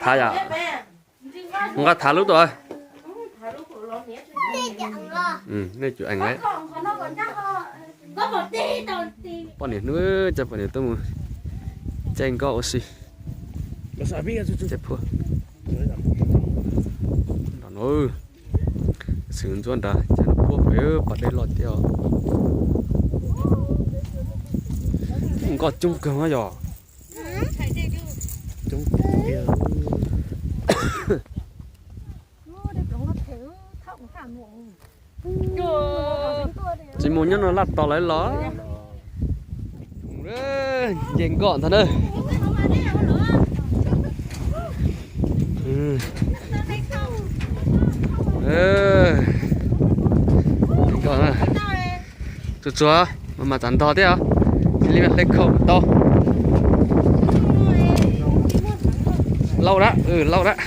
Thav yom. Nqa thav lub tuaj. Nej cov ees lawm. Poj niam hnub, cov poj niam tuaj mus caij nkoj ua si. Caij phuaj. Nram no, xwm ntsuab nrad, caij phuaj pem pas dej loj tiag. Nkoj coob kawg yom. Tsis mus nyob no laj tos lawv los. Nce nkoj ntag na. Tsuag tsuag, mas mas txav ntog thiab os. Cia li hle khau tau. Lauj dab, lauj dab.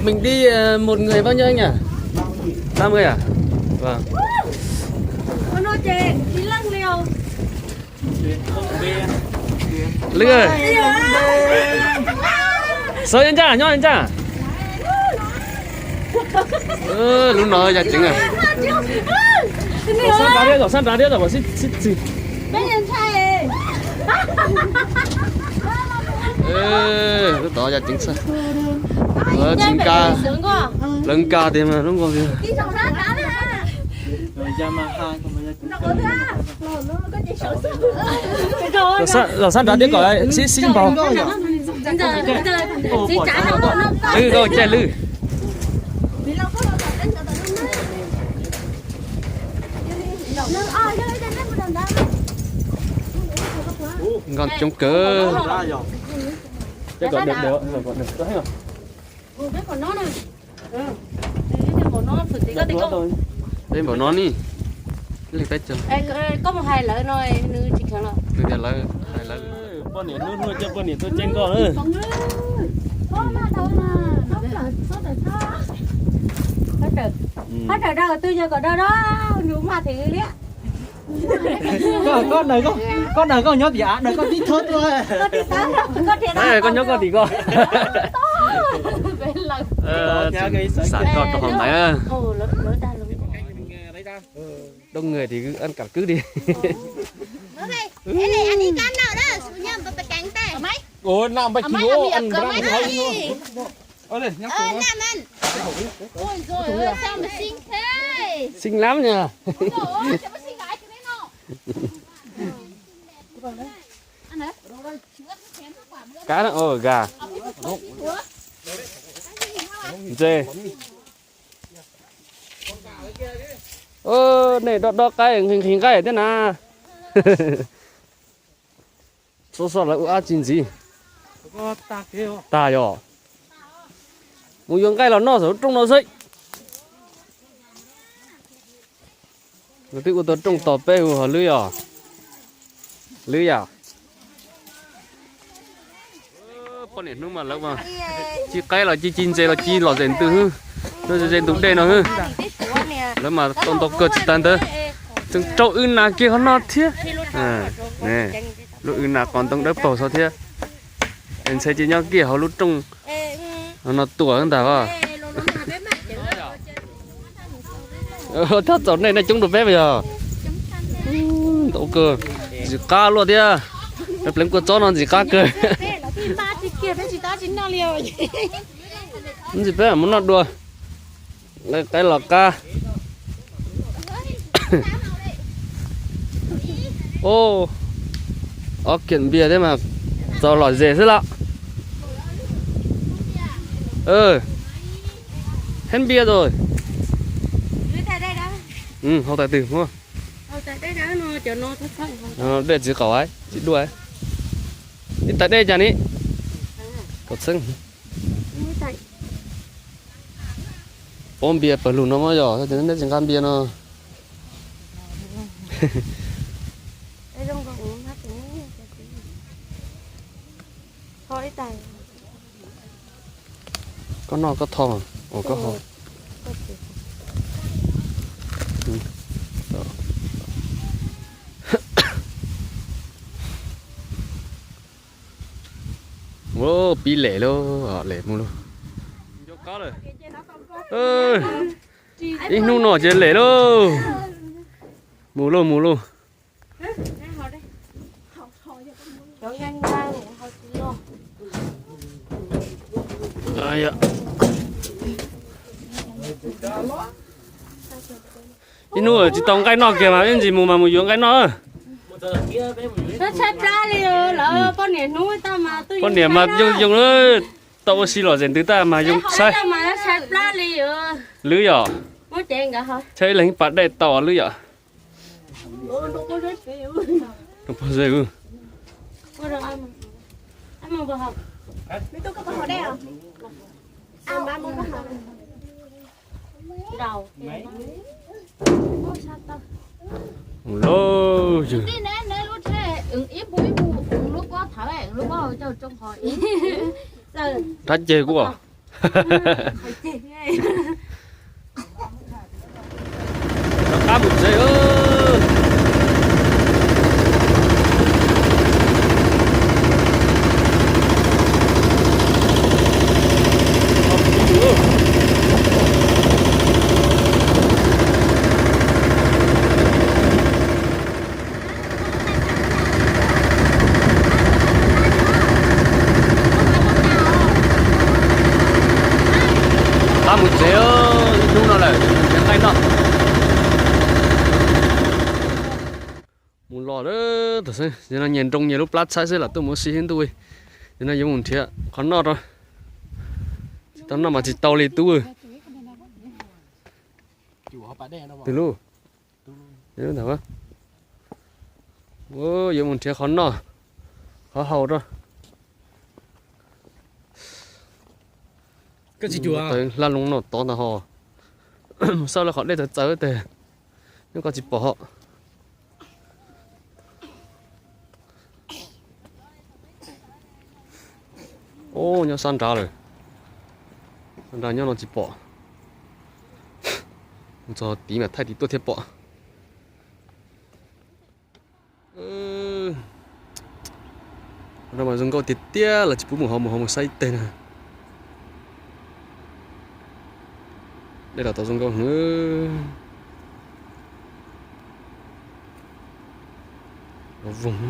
Mình đi, ờ, một người bao nhiêu anh nhỉ? Ba mươi à? Vâng. Lwm, sawv yeej ncaj, nyob yeej ncaj. Lub no yog ceev. Zaum sab nrad thiab, zaum sab nrad thiab, zaum sib txig. Lub tod yog ceev xwb. Tsis nkag, lawv nkag tiag mas lub nkuaj tiag. Zaum sab nrad thiab kom sib sib npaug. Lwm, koj caij lwm. Nkoj coob kawg. Peb npaum no ni. Leej peb caug. Tias lawv hais lawv. Poj niam hnub hnub coj poj niam tuaj caij nkoj na. Thab rawm rau twg yog kom da da, nws mas thiv liab. Koj, koj daws koj nyob tim av, daws koj tib thab tuaj. Koj nyob koj tim ko. Xam koj rau hauv ntaiv. Đông người thì cứ ăn cặp cứ đi. Ủa, năm ba triệu ăn ba triệu. Xinh lắm nha. Cá đó, ồ, gà. Dê. Ơ, nej đo đo cái hình, hình cái thế nào? Xov xov lawv ua dab tsi ntxiv? Tag yog mus yuav nqaij los noj saum lub rooj no xwb. Twb ua tau rooj tos peb hu hos lwb yom. Lwb yom. Poj niam hnub mas lawv mas ci qaib los ci, ci ntses los ci lom zem ntws hwb. No ze ntug dej no hwb. Lawv mas tau ntau kawg tsis tas ntawd, tseem rau wb nas kiag qhov no thiab. Lub wb nas qos ntoo dawb paug xwb thiab. Es ntxhe cia nyob kiag hauv lub rooj no tuaj ntag os. Thab txaus nej, nej coob dua peb yog. Ntau kawg, ntxim qab luaj thiab. Pleev kua txob no ntxim qab kawg. Ntxim peb mus noj dua. Qaib los qab. Ob kiag npias thiab mas txaus lom zem xwb los. Hết npias rồi. Hau tais twg muaj. Dej txiv qaum, txiv duaj. Ib tais dej cas ni. Kaum txheeb. Ob npias pawg lug no mas yog, neb tsis nqa npias no. Koj noj koj tho, ua koj ho. Ua pib lem lauj, lem mus lauj. Ib hnub no ces lem lauj. Mus lauj, mus lauj. Ib hnub tsis tau nqaij noj kiag mas ib ntsis mus mas mus yuav nqaij noj. Tshaib plab li, lawv poj niam hnub tag mas tuaj, poj niam mas yoo yoo, tau ua si los zem ntws tag mas yoo tshaib. Tshaib plab li. Lwb yom. Tshaib ib leeg ib pas dej tau lwb yom. Mus lauj. Rab ceg kuj. Rov qab mus tsev. Rov qab mus tsev, ib hnub no lawm, nrhiav nqaij noj. Mus los lawm, tam sim no nyias nroo nyias lub plab tshaib xwb, lam tuaj mus ua si thiab ntuj. Tam sim no yuav mus nrhiav qhov noj rau. Tsis tau noj mas tsis tau li tub. Twg lub? Yuav mus nrhiav qhov noj qhov haus rau. Hla loo no tod ntag ho. Mus xauj lawv qhov dej txawv txawv tes, nyob koj tsis pom ho. Ub, nyob sab nrad lawm. Sab nrad nyob no tsis pom. Mus txog tid mas thaij tim tuaj thiaj pom. Qhov no mas zoo nkauj tiag tiag, lawv tsis pub mus hauv, mus hauv mus saib ib teg na. Dej los tau zoo nkauj heev. Los voog.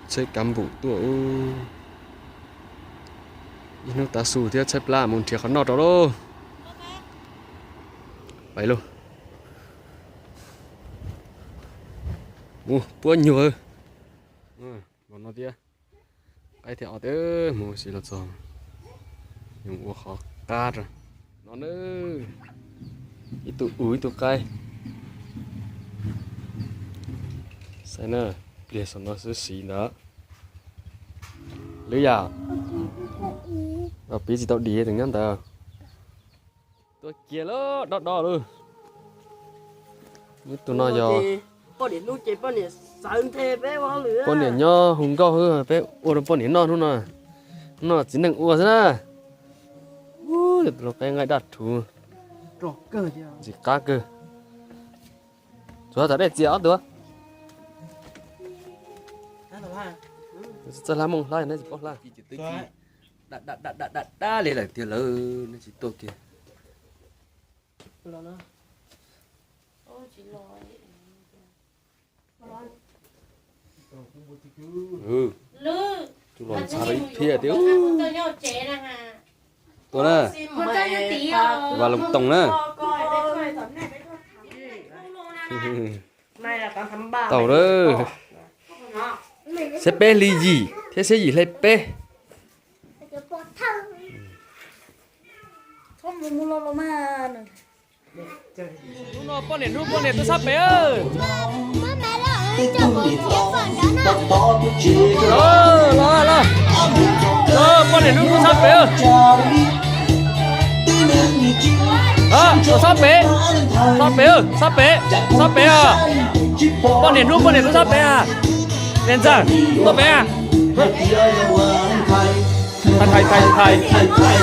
Tsheb kav npum tuaj. Ib hnub tav su thiab tshaib plab mus nrhiav qhov noj rau lauj. Pais lauj. Mus puab nyuag. Los no thiab. Qaib thiab os, mus si los txog. Yuav ua qhov qab rau no na. Ib tug u ib tug qaib. Saib na, pliag saum no xwb siv ntawd. Lwm yam, piv tsis tau dim tus nyob ntawd. Tuaj kiag lawm, dob dob lawm. Ib tug no yog poj niam nyob hu nkauj, peb ua rau poj niam noj hnub no. Hnub no txiv neej ua xwb na. Tus lau qaib nqaij daj rhuv, ntxim qab kawg. Tsuav tas dej txias ob tug. Txawj hlab mooj hlab neb tsis paub hlab. Dab dab dab dab li lawm tiag lawm, neb tsis tuaj kiag. Tus los ntxhab ib phiab tiag. Tua na. Vas Loos Toos na. Tau lawm. Xiab peb hli yim thiab xiab yim hli peb. Hnub no poj niam hnub poj niam tuaj sab pem. Los, los, los. Poj niam hnub tuaj sab pem. Tuaj sab pem, sab pem, sab pem, sab pem. Poj niam hnub poj niam tuaj sab pem. Niam ntxawm, tuaj pem. Thais, thais, thais, thais.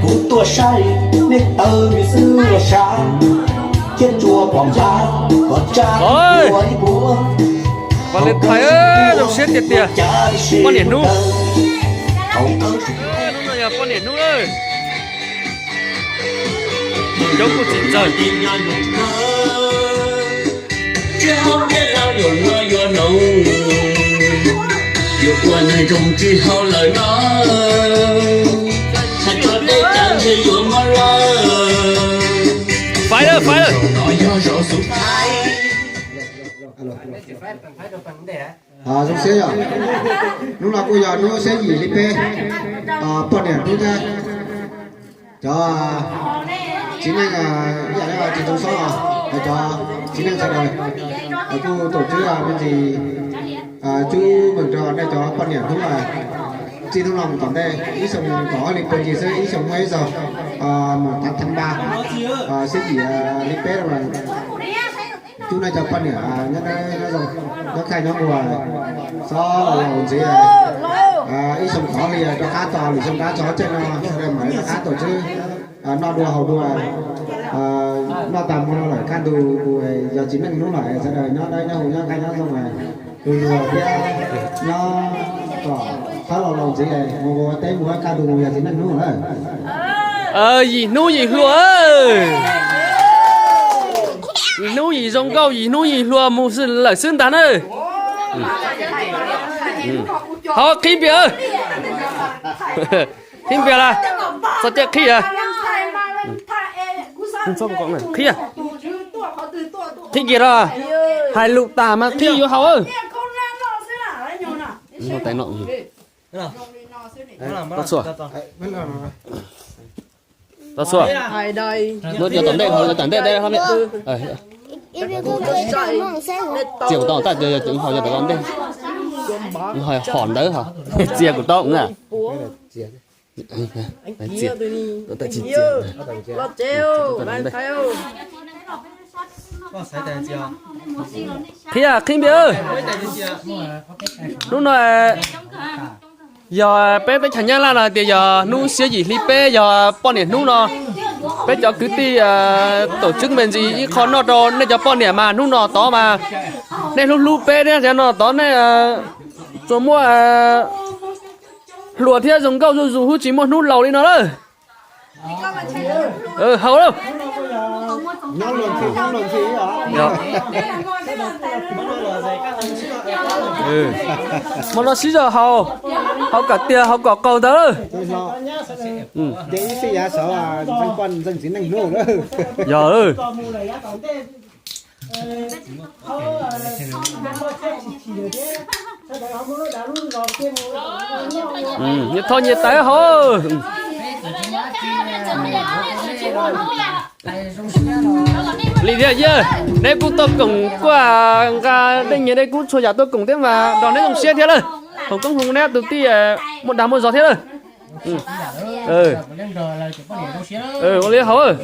Kuv tuaj saib nej tawg nws xwb los sav, thiab tsuas pom npab kom tsab tuaj ib puas. Valeentine, zoo siab tiag tiag. Poj niam hnub. Hnub no yog poj niam hnub lawm. Coob kuj tsis txawg. Tsis hau ntiaj teb los yuav no yuav no, yuav ua neeg zoo tsis hau lawm no, hais txog tej cov ntshe yuav mob lawm. Faib lawm, faib lawm. Zoo siab yom. Hnub no kuj yog hnub xiab yim hli peb, poj niam hnub thiab. Cov txiv neej ib yam li tsis tau xob, cov txiv neej sawv daws kuj tổ chức me ntsis chúc mừng rau nej cov poj niam hnub, txij hnub no mus tom ntej ib xyoo kom ob hlis pua ncig xwb, ib xyoo muaj ib zaug, mus thab thab npa, xiab yim hli peb mas chúc nej cov poj niam nyob dawb nyob zoo, nyob khaj nyob nquag, xob laus laus ntxiv, ib xyoo kom ob hlis rov qab tos lwm xyoo dab tso tseg no sawv daws mam rov qab tổ chức noj dua haus dua, noj tas mus no lawm kaj ntug yog txiv neej hnub lawm sawv daws nyob dawb nyob huv nyob khaj nyob zoo, tus luag thiab nyob kom xob laus laus ntxiv mus ua teb mus kaj ntug yog txiv neej hnub lawm. Yim hnub yim hluas, yim hnub yim zoo nkauj yim hnub yim hluas mus lawm xwb ntag na. Hov qhib npias, qhib npias las, txog caij qhib a. Qhib, qhib kiag los, hais lus tas mas qhib yuav haus. Txhua, tom ntej, tom ntej, txias kuv tau, txias kuv tau ntej, hom ntawd, txias kuv tau na. Qhib, qhib npias. Hnub no yog peb teb chaws Nyab Laj no hais tias yog hnub xiab yim hli peb yog poj niam hnub no. Peb cov kwv tij tổ chức me ntsis ib qho noj rau nej cov poj niam mas hnub no tod mas nej hlub hlub peb thiab no tod nej tsuas muaj hluas thiab zoo nkauj zuj zus, hub tsis muaj hnub laus li no lawm. Haus lawm. Hmo no sib zog haus, haus kom tiag haus kom qaug ntawd. Yog, nyias thov nyias tais haus. Li thiab yawg, neb kuj tuaj koom kuaj nqa dej nyiaj dej kub txhua yam tuaj koom thiab mas nrog neb zoo siab thiab lawm. Foom koob hmoov neb tus tij muaj dag muaj zog thiab lawm. Ua li haus.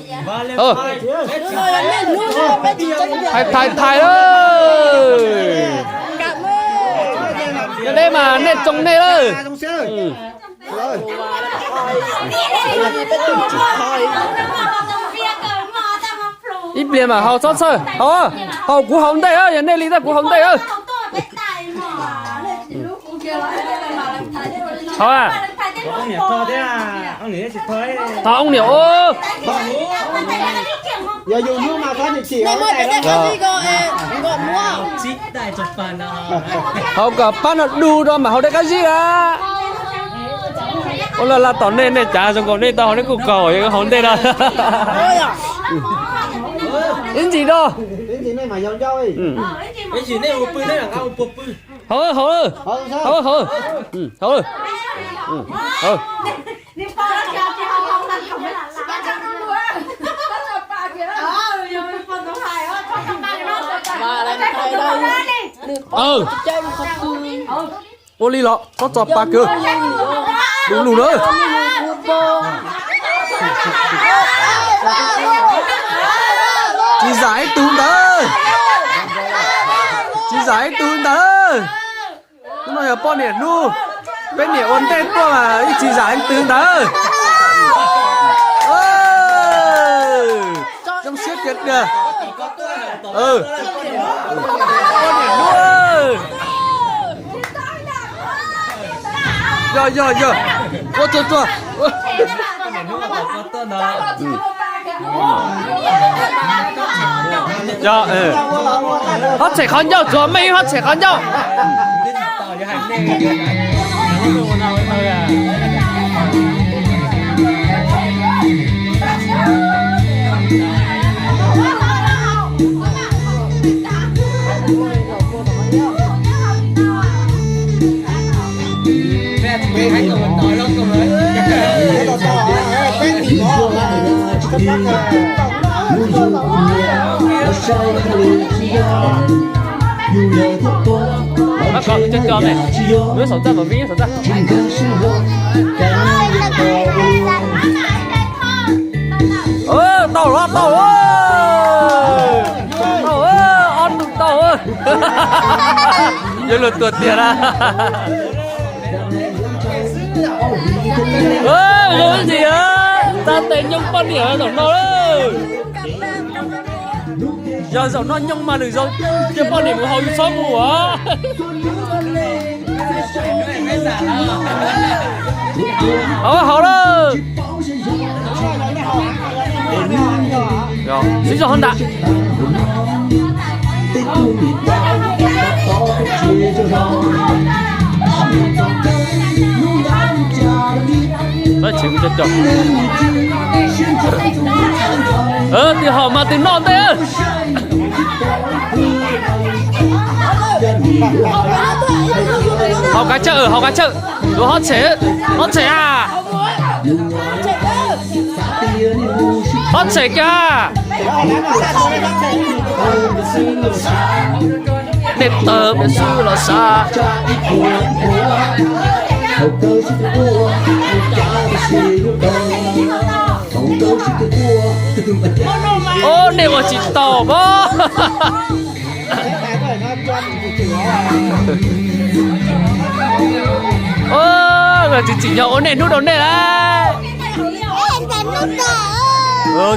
Thaiv thaiv thaiv lawm. Yog deb mas nej tsoo nej lawm. Ib pliag mas haus txhob txhawj, haus, haus kuv haus ntej, yog nej li tab kuv haus ntej. Haus, thov ob niam. Yog yus hnub mas thov niam chim. Haus kom pab no du rau mam haus dej qab zib a. Ua laj laj tom nej, nej cav zoo nkaus nej tau haus, nej kuj kaus haus ntej na. Ib ntsis do. Haus, haus, haus, haus. Ua li los txhob txo pa kawg. Du lug na. Tsis zam ib tug ntawd. Tsis zam ib tug ntawd. Hnub no yog poj niam hnub, peb niam ua ntej tuaj mas ib tsis zam ib tug ntawd. Yog, yog, yog. Ua tsuag tsuag. Yog, hob tshem qhov ncauj, tsuas mej hob tshem qhov ncauj. Tau los tau, tau, ob tug tau. Yuav luag tuag tiag na. Zoo ntsis, txav tes nyoog poj niam zaum no. Yog zaum no nyoog mas nws zoo, cia poj niam mus haus yus txhob mus os. Haus, haus lawm. Sib zog hov nram. Twb haus mas twb noj ntej. Haus kav tsawj, haus kav tsawj. Tus hob tshem, hob tshem a. Hob tshem kiag. Nej tawg pem xwb los sav. Ob, nej ua tsis tau pob. Tsis tsim nyog ua nej hnub rau nej lawm.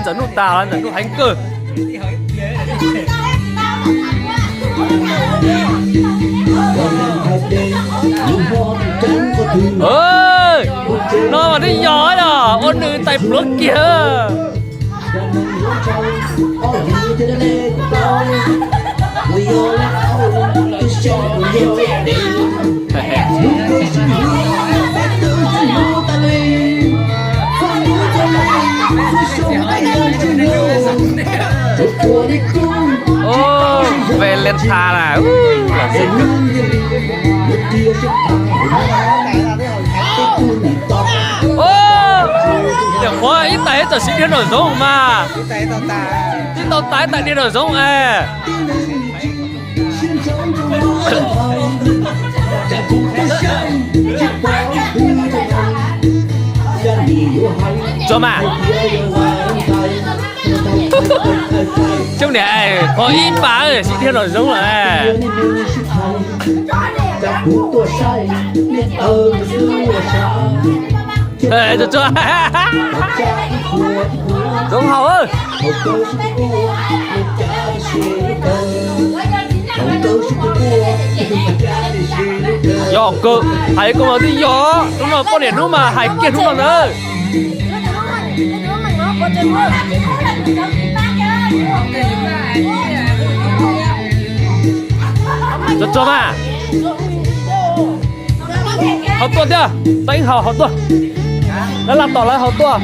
Txawm hnub tas los txawm hnub heev kawg. No mas twb yog os, ua nws tais pluav kiag. Valentine na. Nyuam qhuav ib tais txawm siv dhia nraum zoov mas. Tsis tau tais tais dhia nraum zoov es. Tsuas mas. Xyoo niam, qhov ib pas siv dhia nraum zoov lawm. Tsuas, tsuas. Zoov haus. Yog kawg, hais koj mas twb yog, hnub no poj niam hnub mas hais kiag hnub no na. Tsuas, tsuas mas. Haus tuaj thiab, teeb haus, haus tuaj. Lawv laj tom lawv haus tuaj.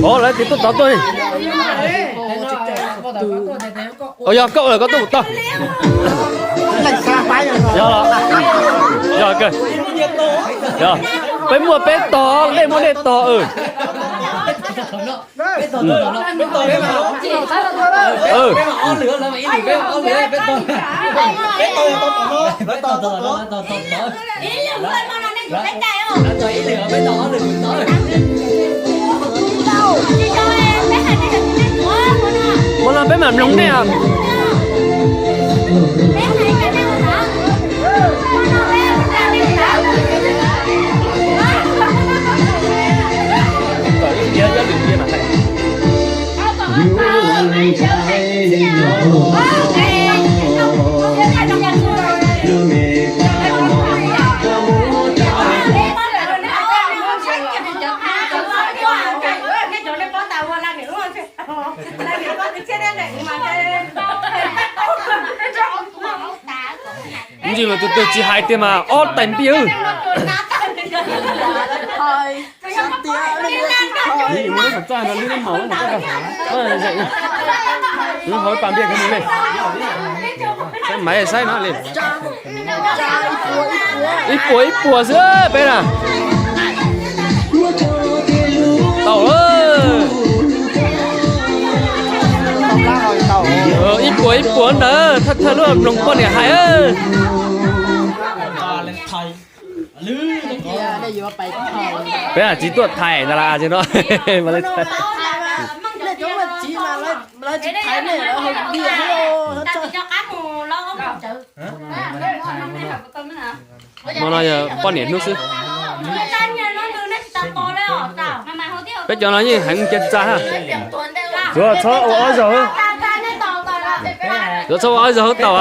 Ov, lawv tis tuaj tod tuaj. Yog koj lawm koj tuaj mus tau. Yog, yog, peb muaj peb tog, nej muaj nej tog. Ua no peb mam mloog nej. Ntsis mas tus twg tsis hais tiag mas ob tais npiaj. Hauv pas npiaj li, saib maiv saib no li. Ib puas ib puas xwb peb na. Tau, ib puas ib puas ntawd thawj thawj lub mloog poj niam hais. Peb tsis tuaj thais ntag las no. Hmo no yog poj niam hnub xwb. Peb cov no yeej heev cia txav na. Yuav txhob ua ob zaug, yuav txhob ua ob zaug tau.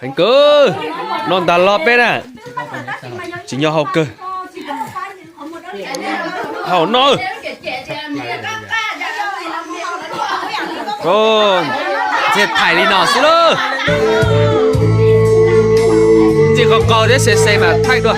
Heev kawg, no ntag los peb na, tsis nyob hauv kawg. Hauv no, tsis thaij li no xwb lauj. Ntsis qhov qaug thiab xe xe mas thaij dua.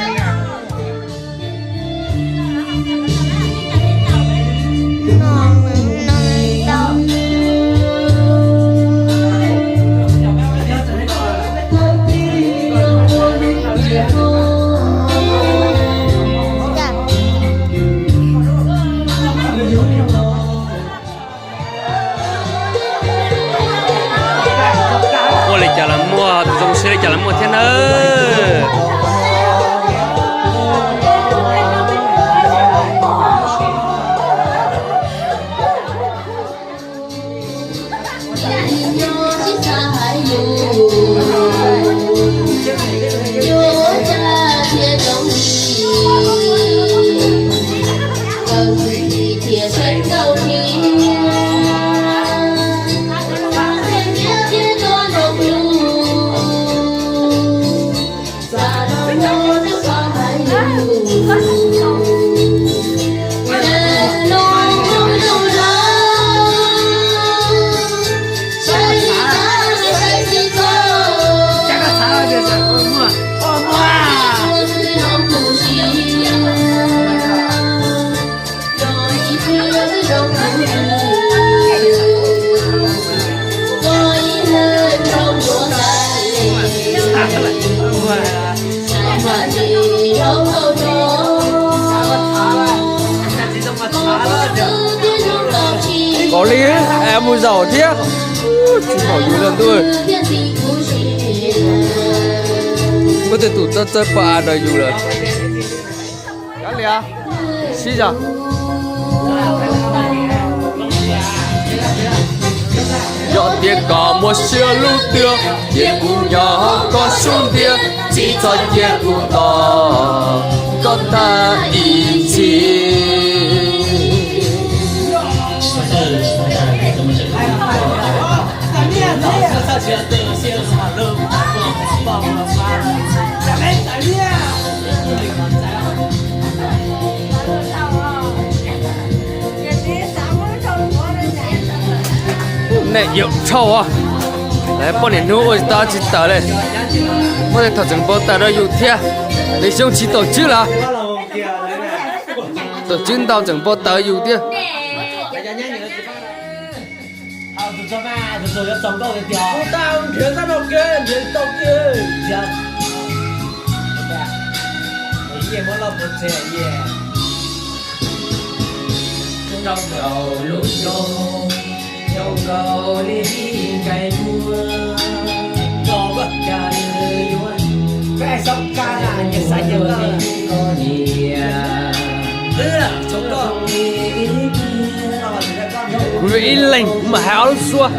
Ua li cas los muaj, tus zoo siab li cas los muaj thiab nawb. Kaus lig es mus zaum thiab. Tsis pom yus lawm ntuj. Muaj tej tus txawj txawj pom av rau yus lawm. Kav liam, sib zog. Yog tias koj muaj siab lub tiag, ces kuv nyob koj sub ntiag, tsis txhob cia kuv tos koj tag ib txhis. Nej yawm tshauj, poj niam hnub ua tsis tau tsis tawm li. Muaj tej thaum tseem npau taws rau yus thiab. Nws xyoo tsis taum tswb los, taum tswb ntau tseem npau taws yus thiab. Kuv ib leeg kuv mam hais ob lub suab.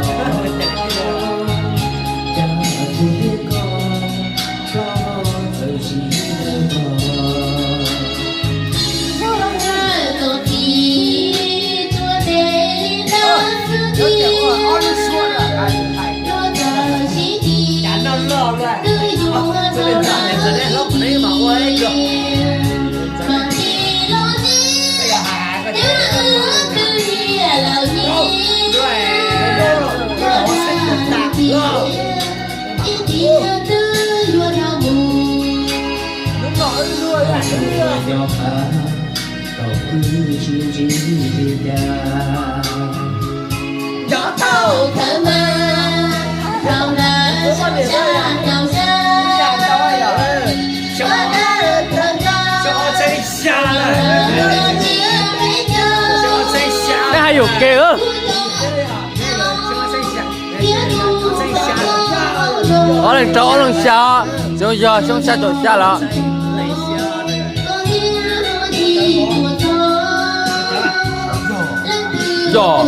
Neb hais yuam kev. Ob leeg rau ob leeg xya, txiv yog xyoo xya caum xya lawm. Yog.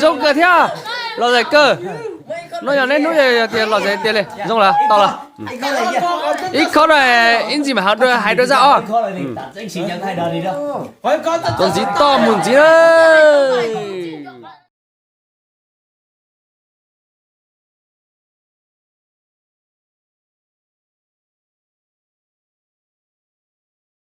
Zoo kawg thiab, los zais kawg. No yog neb hnub yog tias los zais tiag li, zoo lawm, tau lawm. Ib khob no, ib ntsis mam hais dua zaj os. Txuas ntxiv toj mus ntxiv lawm.